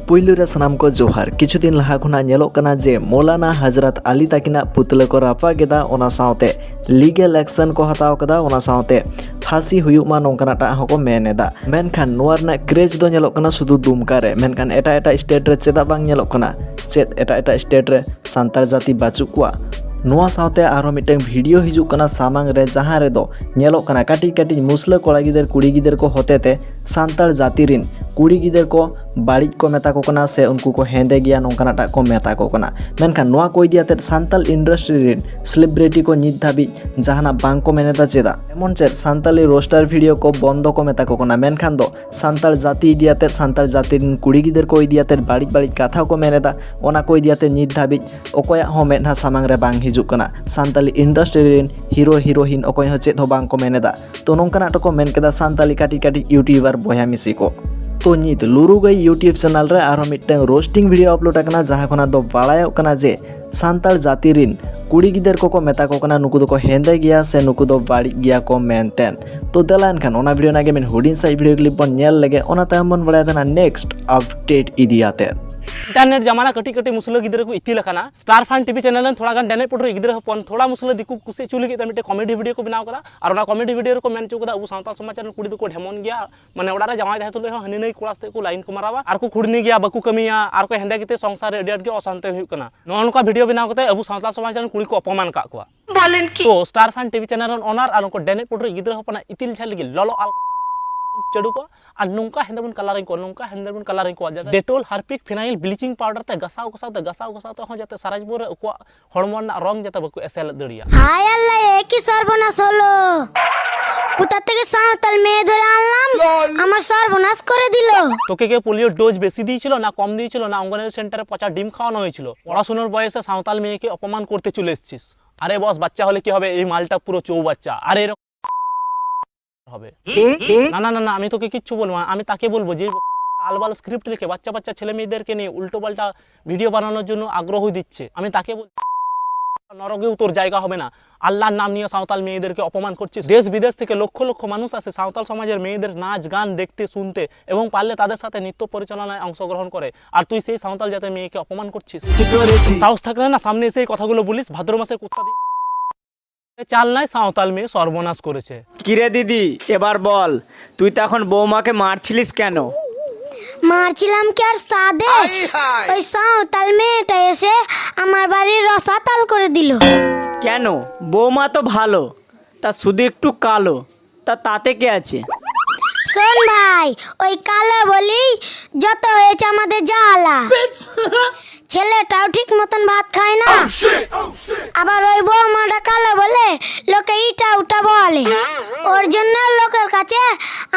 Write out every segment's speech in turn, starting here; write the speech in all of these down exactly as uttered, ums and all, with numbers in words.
ᱯᱩᱭᱞᱩ ᱨᱮ ᱥᱟᱱᱟᱢ ᱠᱚ ᱡᱚᱦᱟᱨ᱾ ᱠᱤᱪᱷᱩ ᱫᱤᱱ ᱞᱟᱦᱟ ᱠᱷᱚᱱᱟᱜ ᱧᱮᱞᱚᱜ ᱠᱟᱱᱟ ᱡᱮ ᱢᱚᱞᱟᱱᱟ ᱦᱟᱡᱨᱟᱛ ᱟᱞᱤ ᱛᱟᱹᱠᱤᱱᱟᱜ ᱯᱩᱛᱞᱟᱹ ᱠᱚ ᱨᱟᱯᱟᱜ ᱮᱫᱟ, ᱚᱱᱟ ᱥᱟᱶᱛᱮ ᱞᱤᱜᱟᱞ ᱮᱠᱥᱚᱱ ᱠᱚ ᱦᱟᱛᱟᱣ ᱠᱟᱫᱟ, ᱚᱱᱟ ᱥᱟᱶᱛᱮ ᱯᱷᱟᱸᱥᱤ ᱦᱩᱭᱩᱜ ᱢᱟ, ᱱᱚᱝᱠᱟᱱᱟᱜ ᱴᱟᱜ ᱦᱚᱸᱠᱚ ᱢᱮᱱ ᱮᱫᱟ᱾ ᱢᱮᱱᱠᱷᱟᱱ ᱱᱚᱣᱟ ᱨᱮᱱᱟᱜ ᱠᱨᱮᱡᱽ ᱫᱚ ᱧᱮᱞᱚᱜ ᱠᱟᱱᱟ ᱥᱩᱫᱷᱩ ᱫᱩᱢᱠᱟ ᱨᱮ, ᱢᱮᱱᱠᱷᱟᱱ ᱮᱴᱟᱜ ᱮᱴᱟᱜ ᱥᱴᱮᱴ ᱨᱮ ᱪᱮᱫᱟᱜ ᱵᱟᱝ ᱧᱮᱞᱚᱜ ᱠᱟᱱᱟ? ᱪᱮᱫ ᱮᱴᱟᱜ ᱮᱴᱟᱜ ᱥᱴᱮᱴ ᱨᱮ ᱥᱟᱱᱛᱟᱲ ᱡᱟᱹᱛᱤ ᱵᱟᱹᱪᱩᱜ ᱠᱚᱣᱟ? ᱱᱚᱣᱟ ᱥᱟᱶᱛᱮ ᱟᱨᱦᱚᱸ ᱢᱤᱫᱴᱟᱝ ᱵᱷᱤᱰᱤᱭᱳ ᱦᱤᱡᱩᱜ ᱠᱟᱱᱟ ᱥᱟᱢᱟᱝ ᱨᱮ, ᱡᱟᱦᱟᱸ ᱨᱮᱫᱚ ᱧᱮᱞᱚᱜ ᱠᱟᱱᱟ ᱠᱟᱹᱴᱤᱡ ᱠᱟᱹᱴᱤᱡ ᱢᱩᱥᱞᱟᱹ ᱠᱚᱲᱟ ᱜᱤᱫᱟᱹᱨ ᱠᱩᱲᱤ ᱜᱤᱫᱟᱹᱨ ᱠᱚ ᱦᱚᱛᱮᱛᱮ ᱥᱟᱱᱛᱟᱲ ᱡᱟᱹᱛᱤ ᱨᱤᱱ ᱠᱩᱲᱤ ᱜᱤᱫᱟᱹᱨ ᱠᱚ ᱵᱟᱹᱲᱤᱡ ᱠᱚ ᱢᱮᱛᱟ ᱠᱚ ᱠᱟᱱᱟ ᱥᱮ ᱩᱱᱠᱩ ᱠᱚ ᱦᱮᱸᱫᱮ ᱜᱮᱭᱟ, ᱱᱚᱝᱠᱟᱱᱟᱜ ᱴᱟᱜ ᱠᱚ ᱢᱮᱛᱟ ᱠᱚ ᱠᱟᱱᱟ᱾ ᱢᱮᱱᱠᱷᱟᱱ ᱱᱚᱣᱟ ᱠᱚ ᱤᱫᱤ ᱟᱛᱮᱫ ᱥᱟᱱᱛᱟᱲ ᱤᱱᱰᱟᱥᱴᱨᱤ ᱨᱤᱱ ᱥᱮᱞᱤᱵᱨᱤᱴᱤ ᱠᱚ ᱱᱤᱛ ᱫᱷᱟᱹᱵᱤᱡ ᱡᱟᱦᱟᱱᱟᱜ ᱵᱟᱝ ᱠᱚ ᱢᱮᱱ ᱮᱫᱟ᱾ ᱪᱮᱫᱟᱜ? ᱮᱢᱚᱱ ᱪᱮᱫ ᱥᱟᱱᱛᱟᱞᱤ ᱨᱳᱥᱴᱟᱨ ᱵᱷᱤᱰᱤᱭᱳ ᱠᱚ ᱵᱚᱱᱫᱚ ᱠᱚ ᱢᱮᱛᱟ ᱠᱚ ᱠᱟᱱᱟ, ᱢᱮᱱᱠᱷᱟᱱ ᱫᱚ ᱥᱟᱱᱛᱟᱲ ᱡᱟᱹᱛᱤ ᱤᱫᱤ ᱟᱛᱮᱫ, ᱥᱟᱱᱛᱟᱲ ᱡᱟᱹᱛᱤ ᱨᱤᱱ ᱠᱩᱲᱤ ᱜᱤᱫᱟᱹᱨ ᱠᱚ ᱤᱫᱤ ᱟᱛᱮᱫ ᱵᱟᱹᱲᱤᱡ ᱵᱟᱹᱲᱤᱡ ᱠᱟᱛᱷᱟ ᱠᱚ ᱢᱮᱱ ᱮᱫᱟ, ᱚᱱᱟ ᱠᱚ ᱤᱫᱤ ᱟᱛᱮᱫ ᱱᱤᱛ ᱫᱷᱟᱹᱵᱤᱡ ᱚᱠᱚᱭᱟᱜ ᱦᱚᱸ ᱢᱮᱫᱦᱟ ᱥᱟᱢᱟᱝ ᱨᱮ ᱵᱟᱝ ᱦᱤᱡᱩᱜ ᱠᱟᱱᱟ᱾ ᱥᱟᱱᱛᱟᱞᱤ ᱤᱱᱰᱟᱥᱴᱨᱤ ᱨᱤᱱ ᱦᱤᱨᱳ ᱦᱤᱨᱳᱭᱤᱱ ᱚᱠᱚᱭ ᱦᱚᱸ ᱪᱮᱫ ᱦᱚᱸ ᱵᱟᱝ ᱠᱚ ᱢᱮᱱ ᱮᱫᱟ᱾ ᱛᱚ, ᱱᱚᱝᱠᱟᱱᱟᱜ ᱴᱚᱠᱚ ᱢᱮᱱ ᱠᱮᱫᱟ ᱥᱟᱱᱛᱟᱞᱤ ᱠᱟᱹᱴᱤᱡ ᱠᱟᱹᱴᱤᱡ ᱭᱩᱴᱤᱭᱩᱵᱟᱨ ᱵᱚᱭᱦᱟ ᱢᱤᱥᱤ ᱠᱚ᱾ ᱛᱚ, ᱱᱤᱛ ᱞᱩᱨᱩ ᱜᱟᱹᱭ ᱭᱩᱴᱤᱭᱩᱵᱽ ᱪᱮᱱᱮᱞ ᱨᱮ ᱟᱨᱦᱚᱸ ᱢᱤᱫᱴᱟᱝ ᱨᱳᱥᱴᱤᱝ ᱵᱷᱤᱰᱤᱭᱳ ᱟᱯᱞᱳᱰ ᱟᱠᱟᱱᱟ, ᱡᱟᱦᱟᱸ ᱠᱷᱚᱱᱟᱜ ᱫᱚ ᱵᱟᱲᱟᱭᱚᱜ ᱠᱟᱱᱟ ᱡᱮ ᱥᱟᱱᱛᱟᱲ ᱡᱟᱹᱛᱤ ᱨᱤᱱ ᱠᱩᱲᱤ ᱜᱤᱫᱟᱹᱨ ᱠᱚᱠᱚ ᱢᱮᱛᱟ ᱠᱚ ᱠᱟᱱᱟ ᱱᱩᱠᱩ ᱫᱚᱠᱚ ᱦᱮᱸᱫᱮ ᱜᱮᱭᱟ ᱥᱮ ᱱᱩᱠᱩ ᱫᱚ ᱵᱟᱹᱲᱤᱡ ᱜᱮᱭᱟ ᱠᱚ ᱢᱮᱱᱛᱮ᱾ ᱛᱚ, ᱫᱮᱞᱟ ᱮᱱᱠᱷᱟᱱ ᱚᱱᱟ ᱵᱷᱤᱰᱤᱭᱳ ᱨᱮᱱᱟᱜ ᱜᱮ ᱢᱤᱫ ᱦᱩᱰᱤᱧ ᱥᱟᱹᱦᱤᱡ ᱵᱷᱤᱰᱤᱭᱳ ᱠᱞᱤᱯ ᱵᱚᱱ ᱧᱮᱞ ᱞᱮᱜᱮ, ᱚᱱᱟ ᱛᱟᱭᱚᱢ ᱵᱚᱱ ᱵᱟᱲᱟᱭ ᱛᱟᱦᱮᱱᱟ ᱱᱮᱠᱥᱴ ᱟᱯᱰᱮᱴ ᱤᱫᱤ ᱟᱛᱮᱫ᱾ ᱤᱱᱴᱟᱨᱱᱮᱴ ᱡᱟᱢᱟᱱᱟ ᱠᱟᱹᱴᱤᱡ ᱠᱟᱹᱴᱤᱡ ᱢᱩᱥᱞᱟᱹ ᱜᱤᱫᱽᱨᱟᱹ ᱠᱚ ᱤᱛᱤᱞ ᱟᱠᱟᱱᱟ᱾ ᱥᱴᱟᱨ ᱯᱷᱟᱱ ᱴᱤᱵᱷᱤ ᱪᱮᱱᱮᱞ ᱨᱮᱱ ᱛᱷᱚᱲᱟ ᱜᱟᱱ ᱰᱮᱱᱮᱡ ᱯᱚᱴᱨᱤ ᱜᱤᱫᱽᱨᱟᱹ ᱦᱚᱯᱚᱱ ᱛᱷᱚᱲᱟ ᱢᱩᱥᱞᱟᱹ ᱫᱤᱠᱩ ᱠᱩᱥᱤ ᱦᱚᱪᱚ ᱞᱟᱹᱜᱤᱫ ᱛᱮ ᱢᱤᱫᱴᱮᱱ ᱠᱚᱢᱮᱰᱤ ᱵᱷᱤᱰᱤᱭᱳ ᱠᱚ ᱵᱮᱱᱟᱣ ᱠᱟᱫᱟ᱾ ᱟᱨ ᱚᱱᱟ ᱠᱚᱢᱮᱰᱤ ᱵᱷᱤᱰᱤᱭᱳ ᱨᱮᱠᱚ ᱢᱮᱱ ᱦᱚᱪᱚ ᱠᱟᱫᱟ ᱟᱵᱚ ᱥᱟᱶᱛᱟ ᱥᱚᱢᱟᱡᱽ ᱨᱮᱱ ᱠᱩᱲᱤ ᱫᱚᱠᱚ ᱰᱷᱮᱢᱚᱱ ᱜᱮᱭᱟ, ᱢᱟᱱᱮ ᱚᱲᱟᱜ ᱨᱮ ᱡᱟᱶᱟᱭ ᱛᱟᱦᱮᱸ ᱛᱩᱞᱩᱡ ᱦᱚᱸ ᱦᱟᱹᱱᱤ ᱱᱟᱹᱭ ᱠᱚᱲᱟ ᱥᱟᱛᱮ ᱠᱚ ᱞᱟᱭᱤᱱ ᱠᱚ ᱢᱟᱨᱟᱣᱟ ᱟᱨ ᱠᱚ ᱠᱷᱩᱲᱱᱤ ᱜᱮᱭᱟ, ᱵᱟᱠᱚ ᱠᱟᱹᱢᱤᱭᱟ, ᱟᱨ ᱠᱚ ᱦᱮᱸᱫᱮ ᱜᱮᱛᱮ ᱥᱚᱝᱥᱟᱨ ᱨᱮ ᱟᱹᱰᱤ ᱟᱸᱴ ᱜᱮ ᱚᱥᱟᱱᱛᱤ ᱦᱩᱭᱩᱜ ᱠᱟᱱᱟ᱾ ᱱᱚᱜᱼᱚ ᱱᱚᱝᱠᱟ ᱵᱷᱤᱰᱤᱭᱳ ᱵᱮᱱᱟᱣ ᱠᱟᱛᱮ ᱟᱵᱚ ᱥᱟᱶᱛᱟ ᱥᱚᱢᱟᱡᱽ ᱨᱮᱱ ᱠᱩᱲᱤ ᱠᱚ ᱚᱯᱚᱢᱟᱱ ᱠᱟᱜ ᱠᱚᱣᱟ᱾ ᱵᱚᱞᱮᱱ ᱠᱤ? ᱛᱚ, ᱥᱴᱟᱨ ᱯᱷᱟᱱ ᱴᱤᱵᱷᱤ ᱪᱮᱱᱮᱞ ᱨᱮᱱ ᱚᱱᱟᱨ ᱟᱨ ᱩᱱᱠᱩ ᱰᱮᱱᱮᱡ ᱯᱚᱴᱨᱤ ᱜᱤᱫᱽᱨᱟᱹ ᱦᱚᱯᱚᱱᱟᱜ ᱤᱛᱤᱞ ᱡᱷᱟᱹᱞ ᱞᱟᱹᱜᱤᱫ ᱞᱚᱞᱚ ᱟᱞ ᱪᱟᱹᱰᱩ ᱠᱚ ᱟᱨ ᱱᱚᱝᱠᱟ ᱦᱮᱸᱫᱮ ᱵᱚᱱ ᱠᱟᱞᱟᱨᱤᱝ ᱠᱚᱣᱟ, ᱱᱚᱝᱠᱟ ᱦᱮᱸᱫᱮ ᱵᱚᱱ ᱠᱟᱞᱟᱨᱤᱝ ᱠᱚᱣᱟ, ᱡᱟᱛᱮ ᱰᱮᱴᱳᱞ, ᱦᱟᱨᱯᱤᱠ, ᱯᱷᱤᱱᱟᱭᱤᱞ, ᱵᱞᱤᱪᱤᱝ ᱯᱟᱣᱰᱟᱨ ᱛᱮ ᱜᱟᱥᱟᱣ ᱜᱟᱥᱟᱣ ᱛᱮ, ᱜᱟᱥᱟᱣ ᱜᱟᱥᱟᱣ ᱛᱮ ᱦᱚᱸ ᱡᱟᱛᱮ ᱥᱟᱨᱟ ᱡᱤᱵᱚᱱ ᱨᱮ ᱩᱱᱠᱩᱣᱟᱜ ᱦᱚᱲᱢᱚ ᱨᱮᱱᱟᱜ ᱨᱚᱝ ᱡᱟᱛᱮ ᱵᱟᱠᱚ ᱮᱥᱮᱞ ᱫᱟᱲᱮᱭᱟᱜ᱾ হায় আল্লাহ, এ কি সর্বনাশ হলো? কোথা থেকে সাঁওতাল মেয়ে ধরে আনলাম, আমার সর্বনাশ করে দিল। তোকে কে পোলিও ডোজ বেশি দিয়েছিল না কম দিয়েছিল না অঙ্গনওয়াড়ি সেন্টারে পচা ডিম খাওয়ানো হয়েছিল? পড়াশোনার বয়সে সাঁওতাল মেয়েকে অপমান করতে চলে এসেছিস। আরে বস, বাচ্চা হলে কি হবে, এই মালটা পুরো চৌবাচ্চা। আরে এরকম হবে। না, না, না, না, আমি তোকে কিচ্ছু বলবো না। আমি তাকে বলবো যে আলবাল স্ক্রিপ্ট লিখে বাচ্চা বাচ্চা ছেলে মেয়েদেরকে নিয়ে উল্টো পাল্টা ভিডিও বানানোর জন্য আগ্রহ দিচ্ছে। আমি তাকে বল নরকে তোর জায়গা হবে না। আল্লাহর নাম নিয়ে সাঁওতাল মেয়েদেরকে অপমান করছিস। দেশ বিদেশ থেকে লক্ষ লক্ষ মানুষ আসে সাঁওতাল সমাজের মেয়েদের নাচ গান দেখতে, শুনতে এবং পারলে তাদের সাথে নৃত্য পরিচালনায় অংশগ্রহণ করে, আর তুই সেই সাঁওতাল জাতের মেয়েকে অপমান করছিস। সাহস থাকলে না সামনে এসে এই কথাগুলো বলিস। ভাদ্র মাসে কুত্তা দিয়ে চাল নাই, সাঁওতাল মেয়ে সর্বনাশ করেছে। কিরে দিদি, এবার বল, তুই তো এখন বৌমাকে মারছিলিস কেন? মারছিলাম কি আর সাদে? ওই সাঁওতাল মেয়েটা এসে আমার বাড়ির রসাতাল করে দিল। কেন? বৌমা তো ভালো, তা শুধু একটু কালো, তা তাতে কি আছে? শোন ভাই, ওই কালো বলি যত হয়েছে আমাদের জ্বালা। ছেলেটাও ঠিক মতন ভাত খায় না, আবার ওই বৌমাটা কালো বলে লোকে ইটা উটা বলে, ওর জন্য লোকের কাছে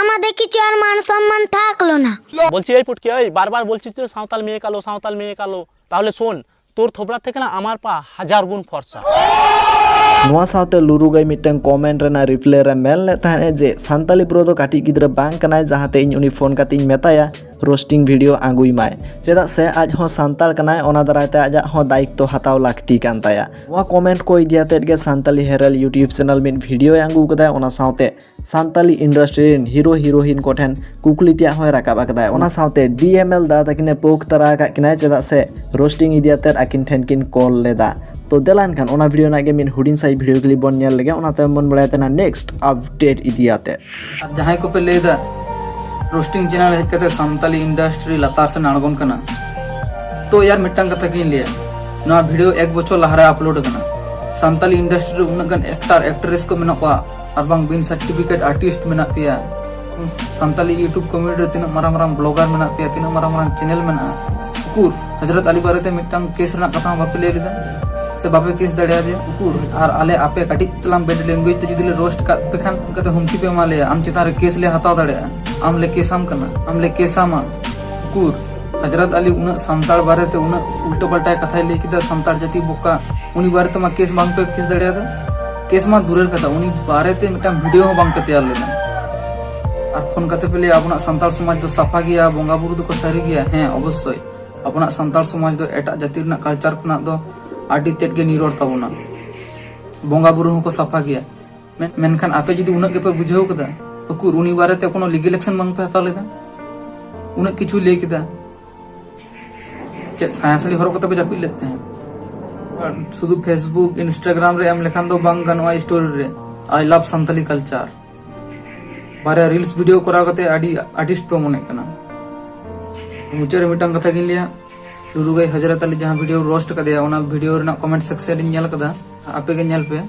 আমাদের কিছু আর মান সম্মান থাকলো না। বলছি, এই পুটকি, এই বারবার বলছিস যে সাঁওতাল মেয়ে কালো, সাঁওতাল মেয়ে কালো, তাহলে শোন, তোর থোবড়া থেকে না আমার পা হাজার গুণ ফর্সা। ᱱᱚᱣᱟ ᱥᱟᱶᱛᱮ ᱞᱩᱨᱩ ᱜᱟᱹᱭ ᱢᱤᱫᱴᱟᱝ ᱠᱚᱢᱮᱱᱴ ᱨᱮᱱᱟᱜ ᱨᱤᱯᱞᱟᱭ ᱨᱮ ᱢᱮᱱ ᱞᱮᱫ ᱛᱟᱦᱮᱸᱫ ᱡᱮ ᱥᱟᱱᱛᱟᱞᱤ ᱵᱨᱳ ᱫᱚ ᱠᱟᱹᱴᱤᱡ ᱜᱤᱫᱽᱨᱟᱹ ᱵᱟᱝ ᱠᱟᱱᱟᱭ, ᱡᱟᱦᱟᱸᱛᱮ ᱤᱧ ᱩᱱᱤ ᱯᱷᱳᱱ ᱠᱟᱛᱮ ᱤᱧ ᱢᱮᱛᱟᱭᱟ ᱨᱳᱥᱴᱤᱝ ᱵᱷᱤᱰᱤᱭᱳ ᱟᱹᱜᱩᱭ ᱢᱟᱭ᱾ ᱪᱮᱫᱟᱜ ᱥᱮ ᱟᱡ ᱦᱚᱸ ᱥᱟᱱᱛᱟᱲ ᱠᱟᱱᱟᱭ, ᱚᱱᱟ ᱫᱟᱨᱟᱭ ᱛᱮ ᱟᱡᱟᱜ ᱦᱚᱸ ᱫᱟᱭᱤᱛᱛᱚ ᱦᱟᱛᱟᱣ ᱞᱟᱹᱠᱛᱤ ᱠᱟᱱ ᱛᱟᱭᱟ᱾ ᱱᱚᱣᱟ ᱠᱚᱢᱮᱱᱴ ᱠᱚ ᱤᱫᱤ ᱟᱛᱮᱫ ᱜᱮ ᱥᱟᱱᱛᱟᱞᱤ ᱦᱮᱨᱟᱞ ᱭᱩᱴᱤᱭᱩᱵᱽ ᱪᱮᱱᱮᱞ ᱢᱤᱫ ᱵᱷᱤᱰᱤᱭᱳᱭ ᱟᱹᱜᱩ ᱟᱠᱟᱫᱟᱭ, ᱚᱱᱟ ᱥᱟᱶᱛᱮ ᱥᱟᱱᱛᱟᱞᱤ ᱤᱱᱰᱟᱥᱴᱨᱤ ᱨᱮᱱ ᱦᱤᱨᱳ ᱦᱤᱨᱳᱭᱤᱱ ᱠᱚᱴᱷᱮᱱ ᱠᱩᱠᱞᱤ ᱛᱮᱭᱟᱜ ᱦᱚᱸᱭ ᱨᱟᱠᱟᱵ ᱟᱠᱟᱫᱟᱭ᱾ ᱚᱱᱟ ᱥᱟᱶᱛᱮ ᱰᱤ ᱮᱢ ᱮᱞ ᱫᱟ ᱛᱟᱹᱠᱤᱱᱮ ᱯᱳᱠ ᱛᱟᱨᱟ ᱟᱠᱟᱫ ᱠᱤᱱᱟᱭ, ᱪᱮᱫᱟᱜ ᱥᱮ ᱨᱳᱥᱴᱤᱝ ᱤᱫᱤ ᱟᱛᱮᱫ ᱟᱹᱠᱤᱱ ᱴᱷᱮᱱ ᱠᱤᱱ ᱠᱚᱞ ᱞᱮᱫᱟ᱾ ᱛᱚ ᱫᱮᱞᱟ ᱮᱱᱠᱷᱟᱱ ᱚᱱᱟ ᱵᱷᱤᱰᱤᱭᱳ ᱨᱮᱱᱟᱜ ᱜᱮ ᱢᱤᱫ ᱦᱩᱰᱤᱧ ᱥᱟᱹᱦᱤᱡ ᱵᱷᱤᱰᱤᱭᱳ ᱠᱞᱤᱯ ᱵᱚᱱ ᱧᱮᱞ ᱞᱮᱜᱮ, ᱚᱱᱟ ᱛᱟᱭᱚᱢ ᱵᱚᱱ ᱵᱟᱲᱟᱭ ᱛᱟᱦᱮᱱᱟ ᱱᱮᱠᱥᱴ ᱟᱯᱰᱮᱴ ᱤᱫᱤ ᱟᱛᱮᱫ᱾ ᱟᱨ ᱡᱟᱦᱟᱸᱭ ᱠᱚᱯᱮ ᱞᱟᱹᱭᱫᱟ ᱨᱳᱥᱴᱤᱝ ᱪᱮᱱᱮᱞ ᱦᱮᱡ ᱠᱟᱛᱮ ᱥᱟᱱᱛᱟᱞᱤ ᱤᱱᱰᱟᱥᱴᱨᱤ ᱞᱟᱛᱟᱨ ᱥᱮᱱ ᱟᱬᱜᱚᱱ ᱠᱟᱱᱟ, ᱛᱚ ᱭᱟᱨ ᱢᱤᱫᱴᱟᱝ ᱠᱟᱛᱷᱟ ᱜᱤᱧ ᱞᱟᱹᱭᱟ, ᱱᱚᱣᱟ ᱵᱷᱤᱰᱤᱭᱳ ᱮᱠ ᱵᱚᱪᱷᱚᱨ ᱞᱟᱦᱟᱨᱮ ᱟᱯᱞᱳᱰ ᱟᱠᱟᱱᱟ᱾ ᱥᱟᱱᱛᱟᱞᱤ ᱤᱱᱰᱟᱥᱴᱨᱤ ᱨᱮ ᱩᱱᱟᱹᱜ ᱜᱟᱱ ᱮᱠᱴᱟᱨ ᱮᱠᱴᱨᱮᱥ ᱠᱚ ᱢᱮᱱᱟᱜ ᱠᱚᱣᱟ, ᱟᱨ ᱵᱟᱝ ᱵᱤᱱ ᱥᱟᱨᱴᱤᱯᱷᱤᱠᱮᱴ ᱟᱨᱴᱤᱥᱴ ᱢᱮᱱᱟᱜ ᱯᱮᱭᱟ᱾ ᱥᱟᱱᱛᱟᱞᱤ ᱭᱩᱴᱩᱵᱽ ᱠᱚᱢᱤᱭᱩᱱᱤᱴᱤ ᱨᱮ ᱛᱤᱱᱟᱹᱜ ᱢᱟᱨᱟᱝ ᱢᱟᱨᱟᱝ ᱵᱞᱚᱜᱟᱨ ᱢᱮᱱᱟᱜ ᱯᱮᱭᱟ, ᱛᱤᱱᱟᱹᱜ ᱢᱟᱨᱟᱝ ᱢᱟᱨᱟᱝ ᱪᱮᱱᱮᱞ ᱢᱮᱱᱟᱜᱼᱟ, ᱩᱠᱩᱨ ᱦᱚᱡᱨᱚᱛ ᱟᱞᱤ ᱵᱟᱨᱮᱛᱮ ᱢᱤᱫᱴᱟᱝ ᱠᱮᱥ ᱨᱮᱱᱟᱜ ᱠᱟᱛᱷᱟ ᱦᱚᱸ ᱵᱟᱯᱮ ᱞᱟᱹᱭ ᱞᱮᱫᱟ ᱥᱮ ᱵᱟᱯᱮ ᱠᱮᱥ ᱫᱟᱲᱮᱭᱟᱫᱮᱭᱟ? ᱩᱠᱩᱨ ᱟᱨ ᱟᱞᱮ ᱟᱯᱮ ᱠᱟᱹᱴᱤᱡ ᱛᱟᱞᱟᱝ ᱵᱮᱰ ᱞᱮᱝᱜᱩᱭᱮᱡᱽ ᱛᱮ ᱡᱩᱫᱤ ᱞᱮ ᱨᱳᱥᱴ ᱠᱟᱜ ᱯᱮ ᱠᱷᱟᱱ ᱚᱱᱠᱟᱛᱮ ᱦᱩᱢᱠᱤ ᱯᱮ ᱮᱢᱟ ᱞᱮᱭᱟ, ᱟᱢ ᱪᱮᱛᱟᱱ ᱨᱮ ᱠᱮᱥ ᱞᱮ ᱦᱟᱛᱟᱣ ᱫᱟᱲᱮᱭᱟᱜᱼᱟ, ᱟᱢ ᱞᱮ ᱠᱮᱥᱟᱢ ᱠᱟᱱᱟ, ᱟᱢ ᱞᱮ ᱠᱮᱥᱟᱢᱟ᱾ ᱩᱠᱩᱨ ᱦᱚᱡᱨᱚᱛ ᱟᱞᱤ ᱩᱱᱟᱹᱜ ᱥᱟᱱᱛᱟᱲ ᱵᱟᱨᱮᱛᱮ ᱩᱱᱟᱹᱜ ᱩᱞᱴᱟᱹ ᱯᱟᱞᱴᱟᱭ ᱠᱟᱛᱷᱟᱭ ᱞᱟᱹᱭ ᱠᱮᱫᱟ, ᱥᱟᱱᱛᱟᱲ ᱡᱟᱹᱛᱤ ᱵᱚᱠᱟ, ᱩᱱᱤ ᱵᱟᱨᱮᱛᱮ ᱢᱟ ᱠᱮᱥ ᱵᱟᱝ ᱯᱮ ᱠᱮᱥ ᱫᱟᱲᱮᱭᱟᱫᱟ᱾ ᱠᱮᱥ ᱢᱟ ᱫᱩᱨᱮᱨ ᱠᱟᱛᱷᱟ, ᱩᱱᱤ ᱵᱟᱨᱮᱛᱮ ᱢᱤᱫᱴᱟᱝ ᱵᱷᱤᱰᱤᱭᱳ ᱦᱚᱸ ᱵᱟᱝ ᱯᱮ ᱛᱮᱭᱟᱨ ᱞᱮᱫᱟ᱾ ᱟᱨ ᱯᱷᱳᱱ ᱠᱟᱛᱮ ᱯᱮ ᱞᱟᱹᱭᱟ ᱟᱵᱚᱱᱟᱜ ᱥᱟᱱᱛᱟᱲ ᱥᱚᱢᱟᱡᱽ ᱫᱚ ᱥᱟᱯᱷᱟ ᱜᱮᱭᱟ, ᱵᱚᱸᱜᱟ ᱵᱩᱨᱩ ᱫᱚᱠᱚ ᱥᱟᱹᱨᱤ ᱜᱮᱭᱟ᱾ ᱦᱮᱸ, ᱚᱵᱚᱥᱥᱳᱭ ᱟᱵᱚᱱᱟᱜ ᱥᱟᱱᱛᱟᱲ ᱥᱚᱢᱟᱡᱽ ᱫᱚ ᱮᱴᱟᱜ ᱡᱟᱹᱛᱤ ᱨᱮᱱᱟᱜ ᱠᱟᱞᱪᱟᱨ ᱠᱷᱚᱱᱟᱜ ᱫᱚ ᱟᱹᱰᱤ ᱛᱮᱫ ᱜᱮ ᱱᱤᱨᱚᱲ ᱛᱟᱵᱚᱱᱟ᱾ ᱵᱚᱸᱜᱟ ᱵᱩᱨᱩ ᱦᱚᱸᱠᱚ ᱥᱟᱯᱷᱟ ᱜᱮᱭᱟ᱾ ᱢᱮᱱ- ᱢᱮᱱᱠᱷᱟᱱ ᱟᱯᱮ ᱡᱩᱫᱤ ᱩᱱᱟᱹᱜ ᱜᱮᱯᱮ ᱵᱩᱡᱷᱟᱹᱣ ᱠᱟᱫᱟ, ᱩᱠᱩᱨ ᱩᱱᱤ ᱵᱟᱨᱮᱛᱮ ᱠᱳᱱᱳ ᱞᱤᱜᱮᱞ ᱮᱠᱥᱮᱱ ᱵᱟᱝ ᱯᱮ ᱦᱟᱛᱟᱣ ᱞᱮᱫᱟ? ᱩᱱᱟᱹᱜ ᱠᱤᱪᱷᱩ ᱞᱟᱹᱭ ᱠᱮᱫᱟ, ᱪᱮᱫ ᱥᱟᱭᱟ ᱥᱟᱹᱲᱤ ᱦᱚᱨᱚᱜ ᱠᱟᱛᱮ ᱯᱮ ᱡᱟᱹᱯᱤᱫ ᱞᱮᱫ ᱛᱟᱦᱮᱸᱫ? ᱟᱨ ᱥᱩᱫᱷᱩ Facebook, Instagram ᱨᱮ ᱮᱢ ᱞᱮᱠᱷᱟᱱ ᱫᱚ ᱵᱟᱝ ᱜᱟᱱᱚᱜᱼᱟ ᱥᱴᱳᱨᱤ ᱨᱮ, "I love Santali culture"᱾ ᱵᱟᱨᱭᱟ ᱨᱤᱞᱥ ᱵᱷᱤᱰᱤᱭᱳ ᱠᱚᱨᱟᱣ ᱠᱟᱛᱮ ᱟᱹᱰᱤ ᱟᱨᱴᱤᱥᱴ ᱯᱮ ᱢᱚᱱᱮᱜ ᱠᱟᱱᱟ᱾ ᱢᱩᱪᱟᱹᱫ ᱨᱮ ᱢᱤᱫᱴᱟᱝ ᱠᱟᱛᱷᱟ ᱜᱤᱧ ᱞᱟᱹᱭᱟ, ᱞᱩᱨᱩ ᱜᱟᱹᱭ ᱦᱚᱡᱨᱚᱛ ᱟᱞᱤ ᱡᱟᱦᱟᱸ ᱵᱷᱤᱰᱤᱭᱳ ᱨᱳᱥᱴ ᱠᱟᱫᱮᱭᱟ, ᱚᱱᱟ ᱵᱷᱤᱰᱤᱭᱳ ᱨᱮᱱᱟᱜ ᱠᱚᱢᱮᱱᱴ ᱥᱮᱠᱥᱮᱱ ᱨᱤᱧ ᱧᱮᱞ ᱠᱟᱫᱟ, ᱟᱯᱮ ᱜᱮ ᱧᱮᱞ ᱯᱮ᱾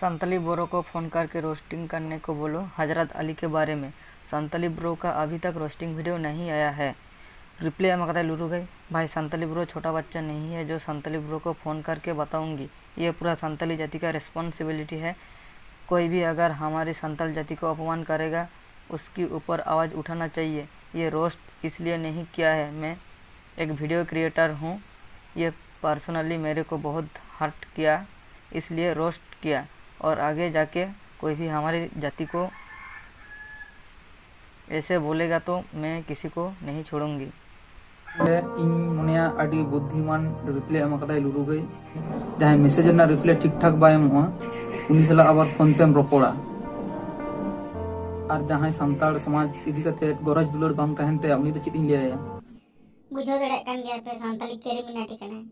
संताली ब्रो को फ़ोन करके रोस्टिंग करने को बोलो हजरत अली के बारे में। संताली ब्रो का अभी तक रोस्टिंग वीडियो नहीं आया है। रिप्लाई ᱮᱢ ᱟᱠᱟᱫᱟᱭ ᱞᱩᱨᱩ ᱜᱟᱹᱭ᱾ भाई संताली ब्रो छोटा बच्चा नहीं है जो संताली ब्रो को फ़ोन करके बताऊंगी। ये पूरा संताली जाति का रिस्पॉन्सिबिलिटी है। कोई भी अगर हमारी संताल जाति को अपमान करेगा, उसके ऊपर आवाज़ उठाना चाहिए। ये रोस्ट इसलिए नहीं किया है, मैं एक वीडियो क्रिएटर हूँ। ये पर्सनली मेरे को बहुत हर्ट किया, इसलिए रोस्ट किया। और आगे जाके कोई भी हमारी जाति को ऐसे बोलेगा तो मैं किसी को नहीं छोड़ूंगी। ᱤᱧ ᱢᱚᱱᱮᱭᱟ ᱟᱹᱰᱤ ᱵᱩᱫᱽᱫᱷᱤᱢᱟᱱ ᱨᱤᱯᱞᱟᱭ ᱮᱢ ᱟᱠᱟᱫᱟᱭ ᱞᱩᱨᱩ ᱜᱟᱹᱭ᱾ ᱡᱟᱦᱟᱸᱭ ᱢᱮᱥᱮᱡᱽ ᱨᱮᱱᱟᱜ ᱨᱤᱯᱞᱟᱭ ᱴᱷᱤᱠ ᱴᱷᱟᱠ ᱵᱟᱭ ᱮᱢᱚᱜᱼᱟ, ᱩᱱᱤ ᱥᱟᱞᱟᱜ ᱟᱵᱟᱨ ᱯᱷᱳᱱ ᱛᱮᱢ ᱨᱚᱯᱚᱲᱟ᱾ ᱟᱨ ᱡᱟᱦᱟᱸᱭ ᱥᱟᱱᱛᱟᱲ ᱥᱚᱢᱟᱡᱽ ᱤᱫᱤ ᱠᱟᱛᱮ ᱜᱚᱨᱚᱡᱽ ᱫᱩᱞᱟᱹᱲ ᱵᱟᱝ ᱛᱟᱦᱮᱱ ᱛᱟᱭᱟ, ᱩᱱᱤ ᱫᱚ ᱪᱮᱫ ᱤᱧ ᱞᱟᱹᱭᱟᱭᱟ? ᱵᱩᱡᱷᱟᱹᱣ ᱫᱟᱲᱮᱭᱟᱜ ᱠᱟᱱ ᱜᱮᱭᱟ ᱯᱮ, ᱥᱟᱱᱛᱟᱲᱤ ᱠᱮᱨᱤᱢᱤᱱᱟᱴᱤ ᱠᱟᱱᱟᱭ᱾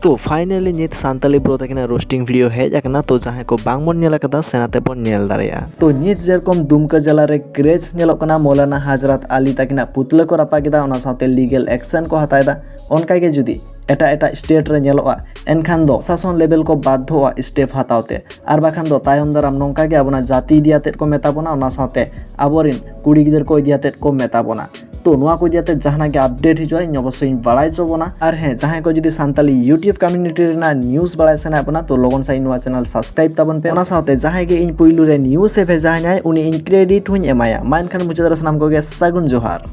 ᱛᱚ finally ᱱᱤᱛ ᱥᱟᱱᱛᱟᱞᱤ ᱵᱨᱳ ᱛᱟᱹᱠᱤᱱᱟᱜ ᱨᱳᱥᱴᱤᱝ ᱵᱷᱤᱰᱤᱭᱳ ᱦᱮᱡ ᱟᱠᱟᱱᱟ᱾ ᱛᱚ ᱡᱟᱦᱟᱸᱭ ᱠᱚ ᱵᱟᱝ ᱵᱚᱱ ᱧᱮᱞ ᱟᱠᱟᱫᱟ, ᱥᱮᱱᱟᱛᱮ ᱵᱚᱱ ᱧᱮᱞ ᱫᱟᱲᱮᱭᱟᱜᱼᱟ᱾ ᱛᱚ ᱱᱤᱛ ᱡᱮᱨᱚᱠᱚᱢ ᱫᱩᱢᱠᱟ ᱡᱮᱞᱟ ᱨᱮ ᱠᱨᱮᱡᱽ ᱧᱮᱞᱚᱜ ᱠᱟᱱᱟ ᱢᱚᱞᱟᱱᱟ ᱦᱟᱡᱨᱟᱛ ᱟᱞᱤ ᱛᱟᱹᱠᱤᱱᱟᱜ ᱯᱩᱛᱞᱟᱹ ᱠᱚ ᱨᱟᱯᱟᱜ ᱮᱫᱟ, ᱚᱱᱟ ᱥᱟᱶᱛᱮ ᱞᱤᱜᱮᱞ ᱮᱠᱥᱮᱱ ᱠᱚ ᱦᱟᱛᱟᱣ ᱮᱫᱟ, ᱚᱱᱠᱟ ᱜᱮ ᱡᱩᱫᱤ ᱮᱴᱟᱜ ᱮᱴᱟᱜ ᱥᱴᱮᱴ ᱨᱮ ᱧᱮᱞᱚᱜᱼᱟ, ᱮᱱᱠᱷᱟᱱ ᱫᱚ ᱥᱟᱥᱚᱱ ᱞᱮᱵᱮᱞ ᱠᱚ ᱵᱟᱫᱽᱫᱷᱚᱜᱼᱟ ᱥᱴᱮᱯ ᱦᱟᱛᱟᱣ ᱛᱮ, ᱟᱨ ᱵᱟᱠᱷᱟᱱ ᱫᱚ ᱛᱟᱭᱚᱢ ᱫᱟᱨᱟᱢ ᱱᱚᱝᱠᱟ ᱜᱮ ᱟᱵᱚᱱᱟᱜ ᱡᱟᱹᱛᱤ ᱤᱫᱤ ᱟᱛᱮᱫ ᱠᱚ ᱢᱮᱛᱟ ᱵᱚᱱᱟ, ᱚᱱᱟ ᱥᱟᱶᱛᱮ ᱟᱵᱚᱨᱮᱱ ᱠᱩᱲᱤ ᱜᱤᱫᱟᱹᱨ ᱠᱚ ᱤᱫᱤ ᱟᱛᱮᱫ ᱠᱚ ᱢᱮᱛᱟ ᱵᱚᱱᱟ᱾ ᱛᱚ ᱱᱚᱣᱟ ᱠᱚ ᱤᱫᱤ ᱟᱛᱮᱫ ᱡᱟᱦᱟᱱᱟᱜ ᱜᱮ ᱟᱯᱰᱮᱴ ᱦᱤᱡᱩᱜᱼᱟ, ᱤᱧ ᱚᱵᱚᱥᱥᱳᱭ ᱤᱧ ᱵᱟᱲᱟᱭ ᱦᱚᱪᱚ ᱵᱚᱱᱟ᱾ ᱟᱨ ᱦᱮᱸ, ᱡᱟᱦᱟᱸᱭ ᱠᱚ ᱡᱩᱫᱤ ᱥᱟᱱᱛᱟᱞᱤ YouTube ᱠᱚᱢᱤᱭᱩᱱᱤᱴᱤ ᱨᱮᱱᱟᱜ ᱱᱤᱭᱩᱡᱽ ᱵᱟᱲᱟᱭ ᱥᱟᱱᱟᱭᱮᱫ ᱵᱚᱱᱟ, ᱛᱚ ᱞᱚᱜᱚᱱ ᱥᱟᱺᱦᱤᱡ ᱱᱚᱣᱟ ᱪᱮᱱᱮᱞ ᱥᱟᱵᱥᱠᱨᱟᱭᱤᱵ ᱛᱟᱵᱚᱱ ᱯᱮ᱾ ᱚᱱᱟ ᱥᱟᱶᱛᱮ ᱡᱟᱦᱟᱸᱭ ᱜᱮ ᱤᱧ ᱯᱩᱭᱞᱩ ᱨᱮ ᱱᱤᱭᱩᱡᱽ ᱮ ᱵᱷᱮᱡᱟ ᱟᱹᱧᱟᱭ, ᱩᱱᱤ ᱤᱧ ᱠᱨᱮᱰᱤᱴ ᱦᱚᱸᱧ ᱮᱢᱟᱭᱟ᱾ ᱢᱟ ᱮᱱᱠᱷᱟᱱ ᱢᱩᱪᱟᱹᱫ ᱨᱮ ᱥᱟᱱᱟᱢ ᱠᱚᱜᱮ ᱥᱟᱹᱜᱩᱱ ᱡᱚᱦᱟᱨ᱾